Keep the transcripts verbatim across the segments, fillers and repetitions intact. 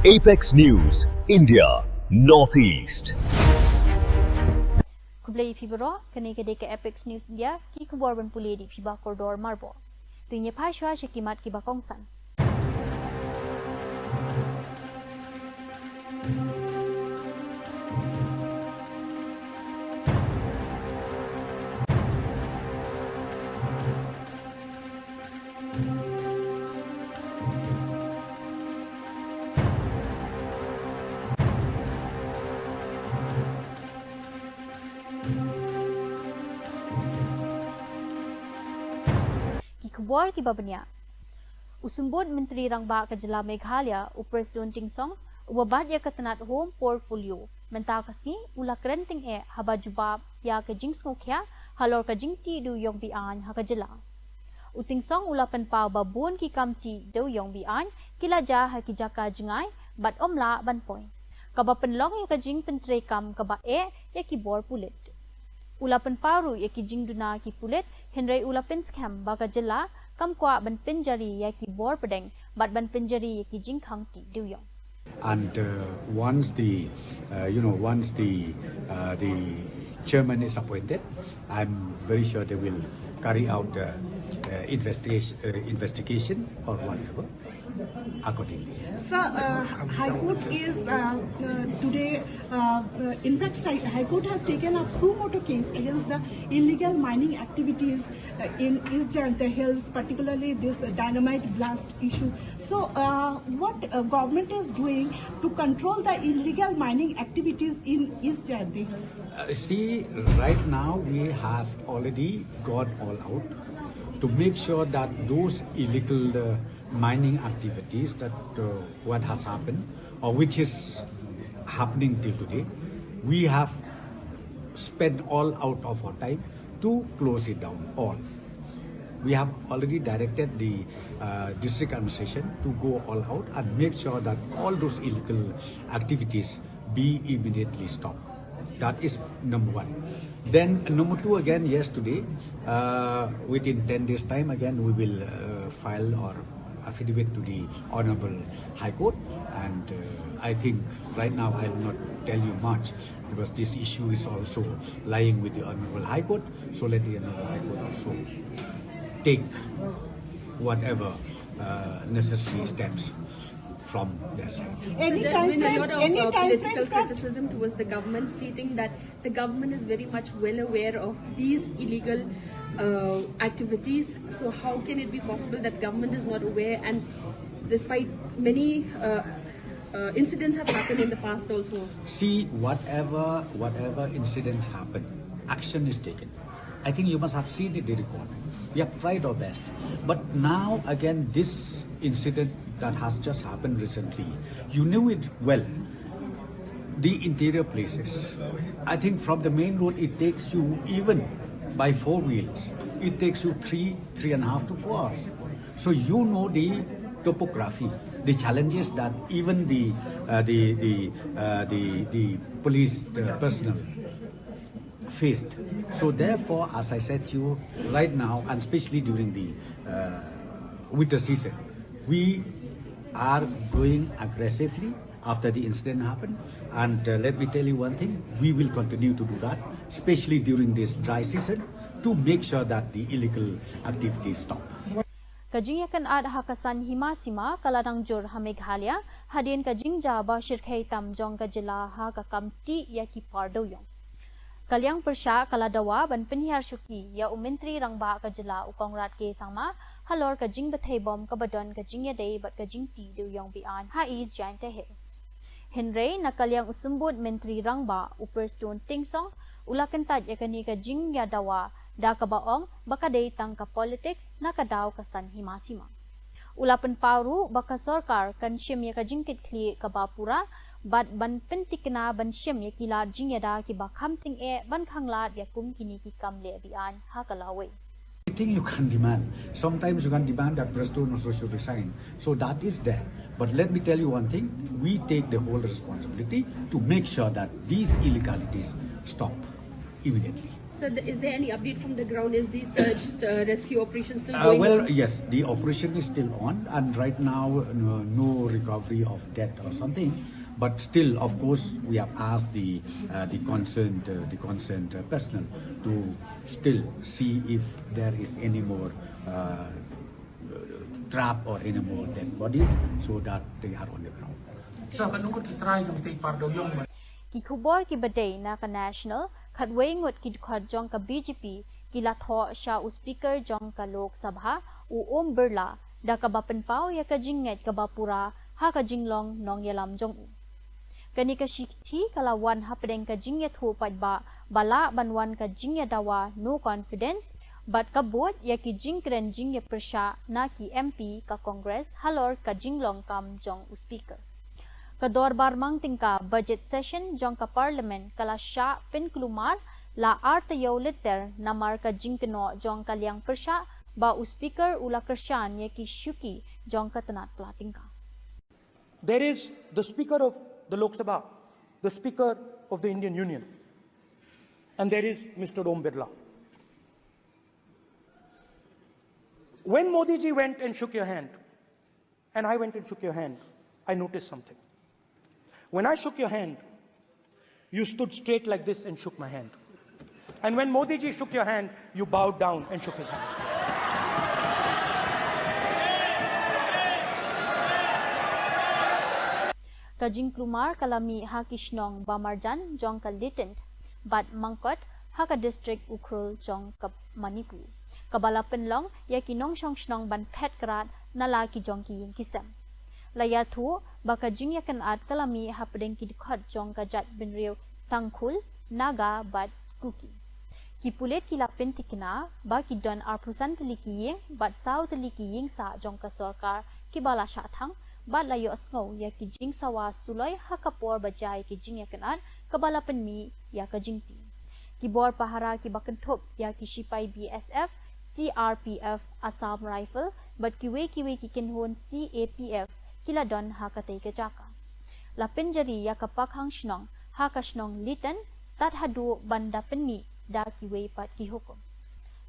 Apex News, India, Northeast. Khublei phi baroh, kane ka dei ka Apex News India, ki khubor ban pule da phi Bah Kordor Marbok. Te ngin ïa phai shuwa sha ki mat kiba kongsan. Ki khubor kiba bniah. U Symbud Myntri Rangbah ka Jylla Meghalaya, u Prestone Tynsong, uba bat ïa ka tnat Home Portfolio, mynta ka sngi u la kren tyngeh haba jubab ïa ka jingsngewkhia halor ka jingtih dewiong be-aiñ ha ka jylla. U Tynsong u la pynpaw ba bun ki kam tih dewiong be-aiñ ki la jia ha ki jaka jngai bad ym lah ban poi, kaba pynlong ïa ka jingpyntreikam kaba eh ïa ki bor pulit. U la pynpaw ruh ïa ki jingduna ki pulit, hynrei u la pynskhem ba ka jylla kam kwah ban pynjari ïa ki bor pdeng bad ban pynjari ïa ki jingkhang tih dewiong. And uh, once the, uh, you know, once the uh, the chairman is appointed, I'm very sure they will carry out the uh, investigation, uh, investigation or whatever accordingly. Sir, uh, High Court is uh, uh, today, uh, uh, in fact, High High Court has taken up suo motu case against the illegal mining activities uh, in East Jaintia Hills, particularly this uh, dynamite blast issue. So, uh, what uh, government is doing to control the illegal mining activities in East Jaintia Hills? Uh, see, right now we have already gone all out to make sure that those illegal uh, mining activities that uh, what has happened or which is happening till today, we have spent all out of our time to close it down all. We have already directed the uh, district administration to go all out and make sure that all those illegal activities be immediately stopped. That is number one. Then number two again, yes, today, uh, within ten days time again, we will uh, file our affidavit to the Honorable High Court, and uh, I think right now I will not tell you much because this issue is also lying with the Honorable High Court. So let the Honorable High Court also take whatever uh, necessary steps from their side. Any There's time been a frame? Lot of Any uh, time political frame, sir? Criticism towards the government, stating that the government is very much well aware of these illegal uh, activities. So how can it be possible that government is not aware? And despite many uh, uh, incidents have happened in the past also. See, whatever whatever incidents happen, action is taken. I think you must have seen it, the record. We have tried our best. But now, again, this incident that has just happened recently, you knew it well. The interior places. I think from the main road, it takes you, even by four wheels, it takes you three, three and a half to four hours. So you know the topography, the challenges that even the uh, the the uh, the the police uh, personnel faced. So therefore, as I said to you right now, and especially during the uh, winter season, we are going aggressively after the incident happened. And uh, let me tell you one thing, we will continue to do that, especially during this dry season, to make sure that the illegal activities stop. Ka jingïakynad ha ka saiñ hima sima ka la dang jur ha Meghalaya hadien ka jingjia ba shyrkhei tam jong ka jylla ha ka kam tih ïa ki par dewiong. Ka liang pyrshah ka la dawa ban pynhiar shuki ïa u Myntri Rangbah ka jylla u Conrad K Sangma halor ka jingbthei bom kaba don ka jingïadei bad ka jingtih dewiong be-aiñ ha East Jaintia Hills. Hynrei na ka liang u Symbud Myntri Rangbah u Prestone Tynsong u la kyntait ïa kane ka jingïadawa da kaba ong ba ka dei tang ka politics na ka daw ka saiñ hima sima. U la pynpaw ruh ba ka sorkar kan shim ïa ka jingkitkhlieh kaba pura bad ban pyntikna ban shim ïa ki lad jingïada kiba kham tyngeh ban khanglad ïa kum kine ki kam leh be-aiñ ha ka lawei. Anything you can demand. Sometimes you can demand that Prestone also should resign. So that is there. But let me tell you one thing, we take the whole responsibility to make sure that these illegalities stop. immediately. So, the, is there any update from the ground? Is the search uh, rescue operation still Uh, going well, on? Yes, the operation is still on, and right now, no, no recovery of death or something. But still, of course, we have asked the uh, the concerned uh, the concerned uh, personnel to still see if there is any more uh, trap or any more dead bodies, so that they are on the ground. Sa ka nukut ki trai ka mitai par dau yong. Ki khubor ki ba dei na ka National, khatwei ngut ki dkhot jong ka B J P ki la thoh sha u Speaker jong ka Lok Sabha, u Om Birla, da kaba pynpaw ïa ka jingngeit kaba pura ha ka jinglong nongïalam jong u. Kane ka shithi ka la wan hapdeng ka jingïathuh paidbah ba lah ban wan ka jingïadawa no confidence bad ka bud ïa ki jingkren jingïapyrshah na ki M P ka Congress halor ka jinglong kam jong u Speaker. Ka dorbar mang tyngka budget session jong ka Parliament ka la shah pynkulmar la ar taïew lynter namar ka jingkynnoh jong ka liang pyrshah ba u Speaker u la kyrshan ïa ki shuki jong ka tnat pla tyngka. There is the Speaker of the Lok Sabha, the Speaker of the Indian Union, and there is Mister Om Birla. When Modi ji went and shook your hand, and I went and shook your hand, I noticed something. When I shook your hand, you stood straight like this and shook my hand. And when Modi ji shook your hand, you bowed down and shook his hand. Ka jingkulmar ka la mih ha ki shnong ba marjan jong ka Litan bad Mangkot ha ka district Ukhrul jong ka Manipur, kaba la pynlong ïa ki nongshong shnong ban phet krad na la ki jong ki ïing ki sem. La ïathuh ba ka jingïakynad ka la mih hapdeng ki dkhot jong ka jaitbynriew Tangkhul, Naga bad Kuki. Ki pulit ki la pynthikna ba ki don arphew san tylli ki ïing bad saw tylli ki ïing sah jong ka sorkar kiba la shah thang bad la ïohsngew ïa ki jingsawa suloi ha ka por ba jia ïa ki jingïakynad kaba la pynmih ïa ka jingtieng. Ki bor pahara kiba kynthup ïa ki shipai B S F, C R P F, Assam Rifle bad kiwei kiwei ki kynhun C A P F ki la don ha katei ka jaka. La pynjari ïa ka pakhang shnong ha ka shnong Litan tad haduh ban da pynmih da kiwei pat ki hukum.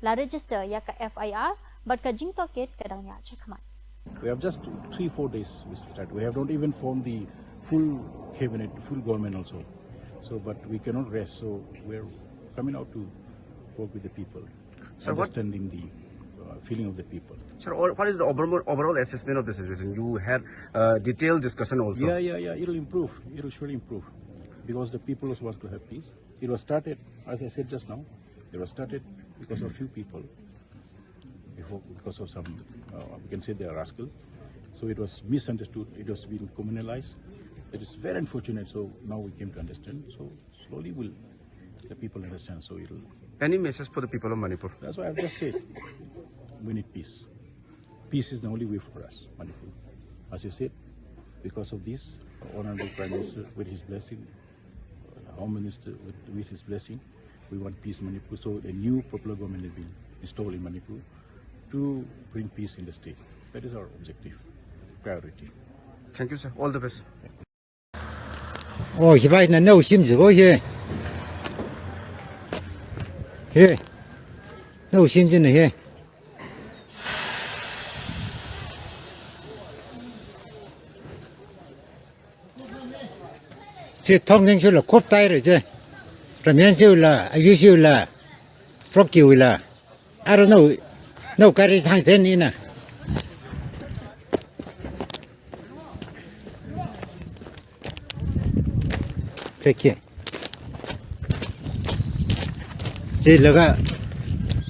La register ïa ka F I R bad ka jingtohkit ka dang ïaid shakhmat. We have just three, four days we started. We have not even formed the full cabinet, full government also. So, but we cannot rest. So, we're coming out to work with the people, Sir, what understanding the uh, feeling of the people. Sir, all, what is the overall, overall assessment of the situation? You had uh, detailed discussion also. Yeah, yeah, yeah. It'll improve. It'll surely improve because the people also want to have peace. It was started, as I said just now, it was started because of few people, before, because of some, uh, we can say they are rascal. So it was misunderstood, it was being communalized. It is very unfortunate, so now we came to understand. So slowly will the people understand, so it'll Any message for the people of Manipur? That's why I've just said, we need peace. Peace is the only way for us, Manipur. As you said, because of this, Honorable Prime Minister, with his blessing, Home Minister, with, with his blessing, we want peace in Manipur. So a new popular government has been installed in Manipur to bring peace in the state. That is our objective, priority. Thank you, sir. All the best. Oh, hi bai na nau sim ji bo hi. Hi. Nau sim ji na hi. Chi thong ning shu la khop tai re chi. Ramian shu la, ayu shu la. Frog ki wi la. Aro nau, nau kari thang chen ina. Keke. Chi laga.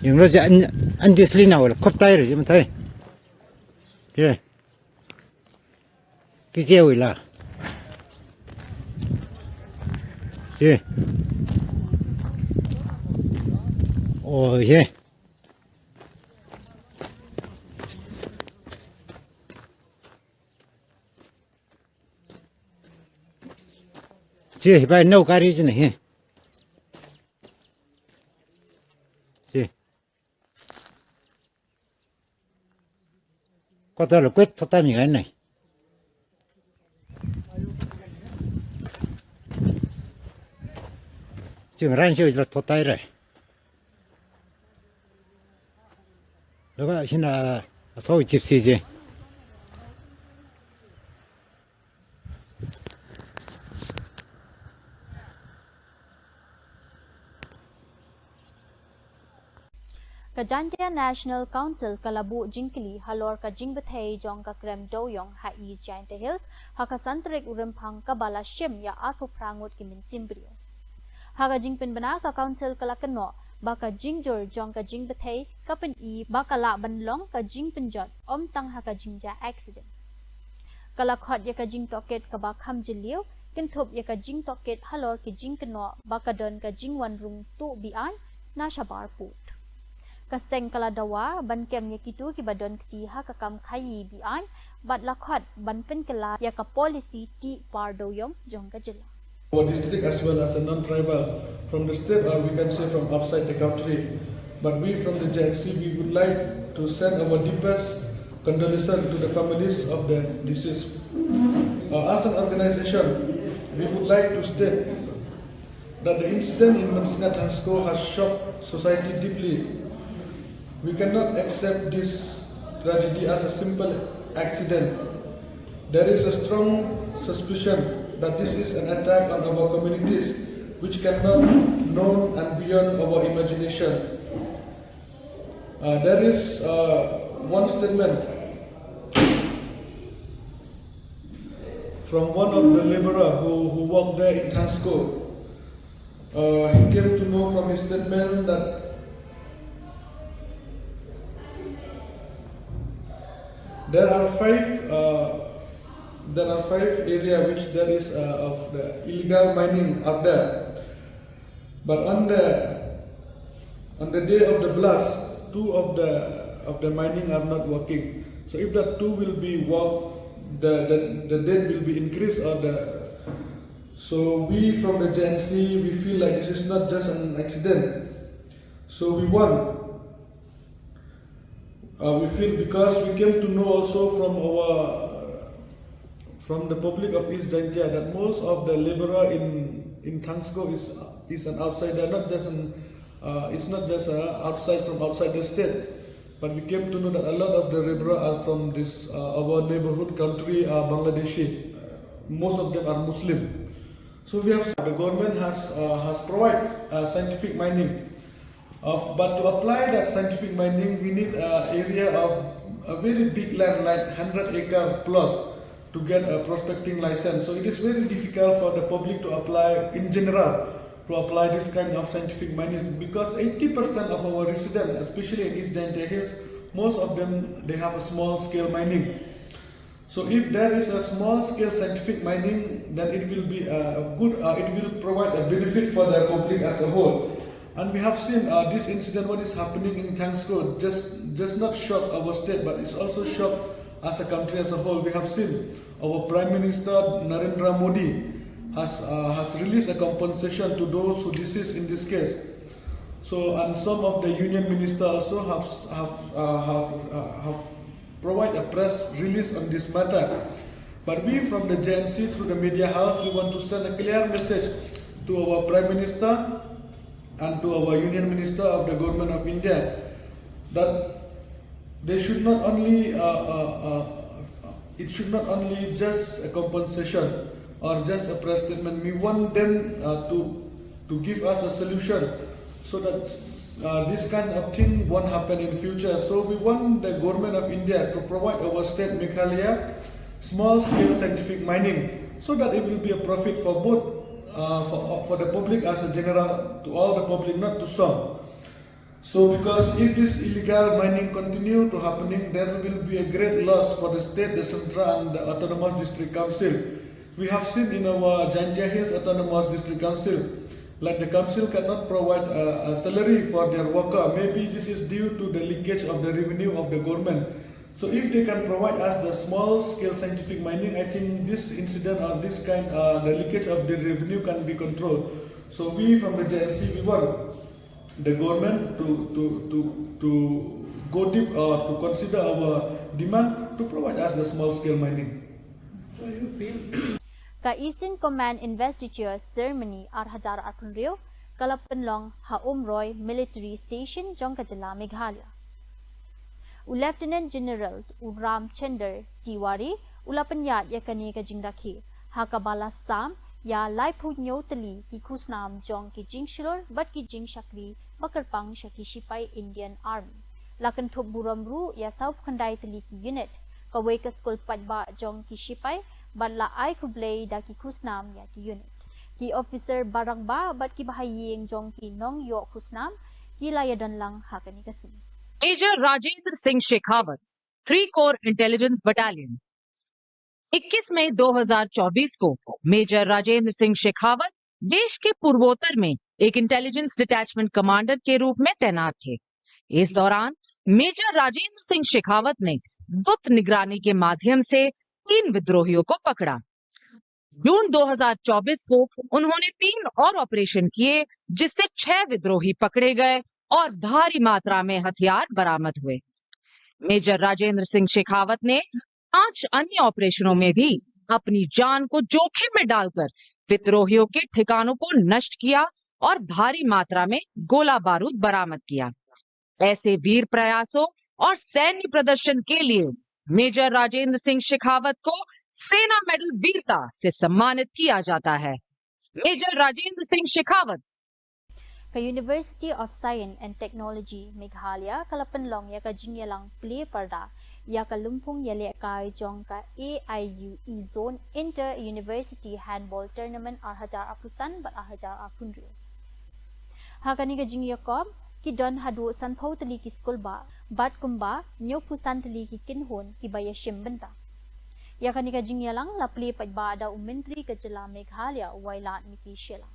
Yung lo ja an, an disli na wala khop tai re chi matai. Ke. Ki je wi la. Chi. Oh, ye. Chi, hi bai nau kari chi na hi. Chi. Ko ta lo kwet thota mi ngai nai. Ching ran shu la totai re. Lo ba shin a, a so chip si je. Ka Jaintia National Council ka la buh jingkylli halor ka jingbthei jong ka krem dewïong ha East Jaintia Hills ha ka san tarik u Rymphang kaba la shim ïa arphew phra ngut ki mynsiem briew. Ha ka jingpynbna ka Council ka la kynnoh ba ka jingjur jong ka jingbthei ka pyni ba ka lah ban long ka jingpynjot ym tang ha ka jingjia accident. Ka la khot ïa ka jingtohkit kaba kham jylliew, kynthup ïa ka jingtohkit halor ki jingkynnoh ba ka don ka jingwan rung tuh be-aiñ na shabar pud. Ka seng ka la dawa ban kem ïa kito kiba don kti ha ka kam khaïi be-aiñ bad la khot ban pynkylla ïa ka policy tih par dewïong jong ka jylla. Our district as well as a non-tribal from the state, or we can say from outside the country. But we from the J N C, we would like to send our deepest condolences to the families of the deceased. Uh, as an organization, we would like to state that the incident in Mynsngat Thangsko has shocked society deeply. We cannot accept this tragedy as a simple accident. There is a strong suspicion that this is an attack on our communities which cannot known and beyond our imagination. Uh, there is uh, one statement from one of the laborer who, who worked there in Thangsko. Uh, he came to know from his statement that there are five, uh, there are five area which there is uh, of the illegal mining out there. But on the on the day of the blast, two of the of the mining are not working. So if that two will be work, the, the, the debt will be increased or the. So we from the J N C, we feel like this is not just an accident. So we want uh, we feel because we came to know also from our from the public of East Jaintia that most of the laborer in in Thangsko is is an outsider, not just an uh, it's not just uh, outside from outside the state. But we came to know that a lot of the laborer are from this uh, our neighborhood country, uh, Bangladeshi. Uh, most of them are Muslim. So we have the government has uh, has provided uh, scientific mining. Uh, but to apply that scientific mining, we need an area of a very big land, like hundred acre plus, to get a prospecting license. So it is very difficult for the public to apply in general to apply this kind of scientific mining because eighty percent of our residents, especially in East Jaintia Hills, most of them they have a small scale mining. So if there is a small scale scientific mining, then it will be a good, uh, it will provide a benefit for the public as a whole. And we have seen uh, this incident, what is happening in Thangsko, just, just not shock our state, but it's also shock as a country as a whole. We have seen our Prime Minister Narendra Modi has, uh, has released a compensation to those who deceased in this case. So, and some of the union minister also have, have, uh, have, uh, have provide a press release on this matter. But we from the J N C, through the media house, we want to send a clear message to our Prime Minister and to our Union Minister of the Government of India that they should not only, uh, uh, uh, it should not only just a compensation or just a press statement. We want them uh, to, to give us a solution so that uh, this kind of thing won't happen in future. So we want the government of India to provide our state Meghalaya small scale scientific mining so that it will be a profit for both uh, for, for the public as a general, to all the public, not to some. So because if this illegal mining continue to happening, there will be a great loss for the state, the central and the autonomous district council. We have seen in our Jaintia Hills Autonomous District Council, like the council cannot provide a, a salary for their worker. Maybe this is due to the leakage of the revenue of the government. So if they can provide us the small scale scientific mining, I think this incident or this kind, uh, the leakage of the revenue can be controlled. So we from the J S C, we want the government to, to, to, to go deep or to consider our demand to provide us the small scale mining. Ka Eastern Command Investiture Ceremony ar hajar arphew hynriew ka la pynlong ha Umroi Military Station jong ka jylla Meghalaya. U Lieutenant General u Ramchandra Tiwari u la pynïaid ïa kane ka jingrakhe, ha kaba la sam ïa laiphew hynñiew tylli ki khusnam jong ki jingshlur bad ki jingshakri ba kyrpang sha ki shipai Indian Army. La kynthup burom ruh ïa sawphew khyndai tylli ki unit, kawei ka skul paidbah jong ki shipai, bad la ai khublei da ki khusnam ïa ki unit, ki officer ba rangbah bad ki bahaïing jong ki nongïoh khusnam, ki la ïadon lang ha kane ka sngi. Major Rajendra Singh Shekhawat, थ्री कोर इंटेलिजेंस बटालियन। इक्कीस मई दो हज़ार चौबीस को मेजर राजेंद्र सिंह शेखावत देश के पूर्वोत्तर में एक इंटेलिजेंस डिटैचमेंट कमांडर के रूप में तैनात थे। इस दौरान मेजर राजेंद्र सिंह शेखावत ने गुप्त निगरानी के माध्यम से तीन विद्रोहियों को पकड़ा। जून दो हज़ार चौबीस को उन्होंने तीन और ऑपरेशन किए, जिससे छह विद्रोही पकड़े गए और भारी मात्रा में हथियार बरामद हुए। मेजर राजेंद्र सिंह शेखावत ने पांच अन्य ऑपरेशनों में भी अपनी जान को जोखिम में डालकर विद्रोहियों के ठिकानों को नष्ट किया और भारी मात्रा में गोला बारूद बरामद किया। ऐसे वीर प्रयासों और सैन्य प्रदर्शन के लिए मेजर राजेंद्र सिंह शेखावत को सेना मेडल वीरता से सम्मानित किया जाता है। मेजर राजेंद्र सिंह शेखावत Ka University of Science and Technology Meghalaya ka la pynlong ïa ka jingïalang plie parda ïa ka lympung ïalehkai jong ka A I U E Zone Inter University Handball Tournament ar hajar arphew san bad ar hajar arphew hynriew. Ha kane ka jingïakob ki don haduh sanphew tylli ki skul bah bad kumba hynñiewphew san tylli ki kynhun kiba ïashim bynta. Ïa kane ka jingïalang la plie paidbah da u Myntri ka jylla Meghalaya u Wailadmiki Shylla.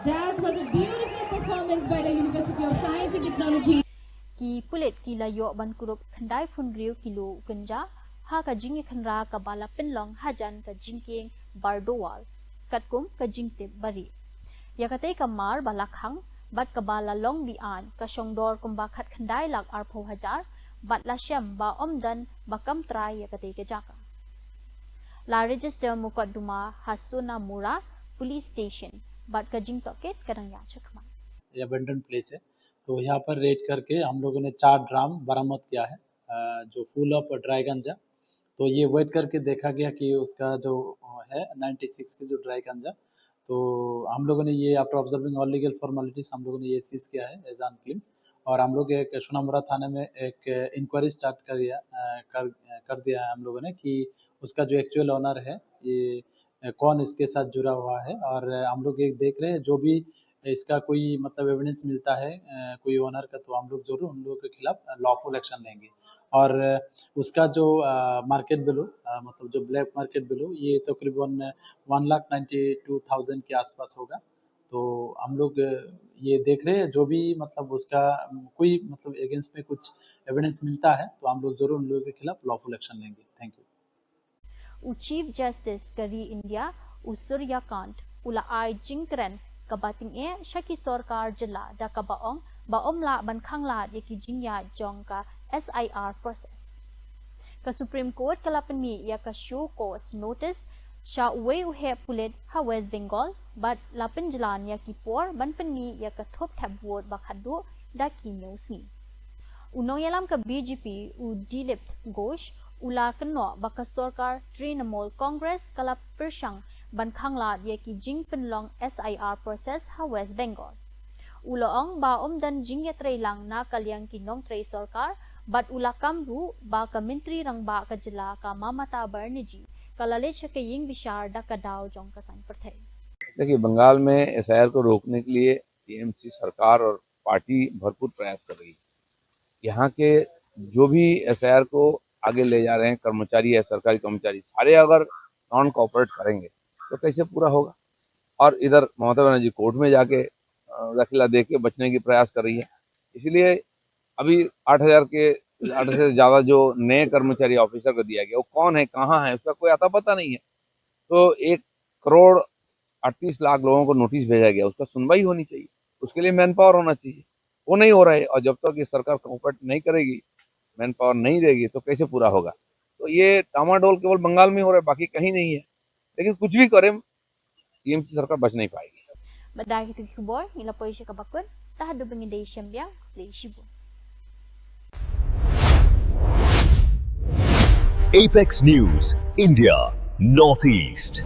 That was a beautiful performance by the University of Science and Technology. Ki pulit ki la ïoh ban kurup khyndai phew hynriew kilo u kynja ha ka jingïakynrah kaba la pynlong hajan ka jingkieng Bardowal, katkum ka jingtip ba rieh. Ïa katei ka mar ba la khang bad kaba la long be-aiñ ka shong dor kumba khatkhyndai lak arphew hajar bad la shem ba ym don ba kam trai ïa katei ka jaka. La register mukotduma ha Sonamura Police Station bad ka jingtohkit ka dang ïaid shakhmat. ये अबैंडन प्लेस है, तो यहाँ पर रेड करके हम लोगों ने चार ड्राम बरामद किया है, अ, जो फुल ऑफ ड्राई गांजा। तो ये वेट करके देखा गया कि उसका जो है नाइंटी सिक्स के जो ड्राई गांजा, तो हम लोगों ने ये, after observing all legal formalities, हम लोगों ने ये सीज किया है एज अनक्लेम्ड। और हम लोग एक सोनामुरा थाने में एक इंक्वायरी स्टार्ट कर दिया, अ, कर, कर दिया है हम लोगों ने कि उसका जो एक्चुअल ओनर है, ये, अ, कौन इसके साथ जुड़ा हुआ है। और हम लोग ये देख रहे हैं, जो भी इसका कोई मतलब एविडेंस मिलता है कोई ओनर का, तो हम लोग जरूर उन लोगों के खिलाफ लॉफुल एक्शन लेंगे। और उसका जो मार्केट वैल्यू, मतलब जो ब्लैक मार्केट वैल्यू, ये तकरीबन वन लाख नाइन्टी टू थाउजेंड के आसपास होगा। तो हम लोग ये देख रहे हैं, जो भी मतलब उसका कोई मतलब अगेंस्ट में कुछ एविडेंस मिलता है, तो हम लोग जरूर उन लोगों के खिलाफ लॉफुल एक्शन लेंगे। थैंक यू। U Chief Justice ka ri India, u Surya Kant, u la ai jingkren kaba tyngeh sha ki sorkar jylla da kaba ong ba ym lah ban khanglad ïa ki jingïaid jong ka S I R process. Ka Supreme Court ka la pynmih ïa ka show cause notice sha uwei u heh pulit ha West Bengal bad la pynjlan ïa ki por ban pynmih ïa ka thup thep vote ba khatduh da ki hynñiew sngi. U nongïalam ka B J P, u Dilip Ghosh, u la kynnoh ba ka sorkar Trinamool Congress ka la pyrshang ban khanglad ïa ki jingpynlong S I R process ha West Bengal. U la ong ba ym don jingïatreilang na ka liang ki nongtrei sorkar bad u la kam ruh ba ka Myntri Rangbah ka jylla ka Mamata Banerjee ka la leit sha ka ïing bishar da ka daw jong ka saiñ pyrthei. देखिए, बंगाल में एसआईआर को रोकने के लिए टीएमसी सरकार और पार्टी भरपूर प्रयास कर रही है। यहाँ के जो भी एसआईआर को आगे ले जा रहे हैं कर्मचारी या सरकारी कर्मचारी, सारे अगर नॉन कोऑपरेट करेंगे तो कैसे पूरा होगा? और इधर ममता बनर्जी कोर्ट में जाके दाखिला दे के बचने की प्रयास कर रही है। इसलिए अभी आठ हजार के आठ से ज्यादा जो नए कर्मचारी ऑफिसर को दिया गया, वो कौन है, कहाँ है, उसका कोई अता पता नहीं है। तो एक करोड़ अड़तीस लाख लोगों को नोटिस भेजा गया, उसका सुनवाई होनी चाहिए, उसके लिए मैन पावर होना चाहिए। वो नहीं हो रहा है। और जब तक ये सरकार कोऑपरेट नहीं करेगी, मैन पावर नहीं देगी, तो कैसे पूरा होगा? तो ये डामाडोल केवल बंगाल में हो रहा है, बाकी कहीं नहीं है। लेकिन कुछ भी करें, टीएमसी सरकार बच नहीं पाएगी। Bad da kito ki khubor ngi la poi sha kaba kut, ta haduh ba ngin ïadei shem biang, khublei shibun. Apex News, India, Northeast.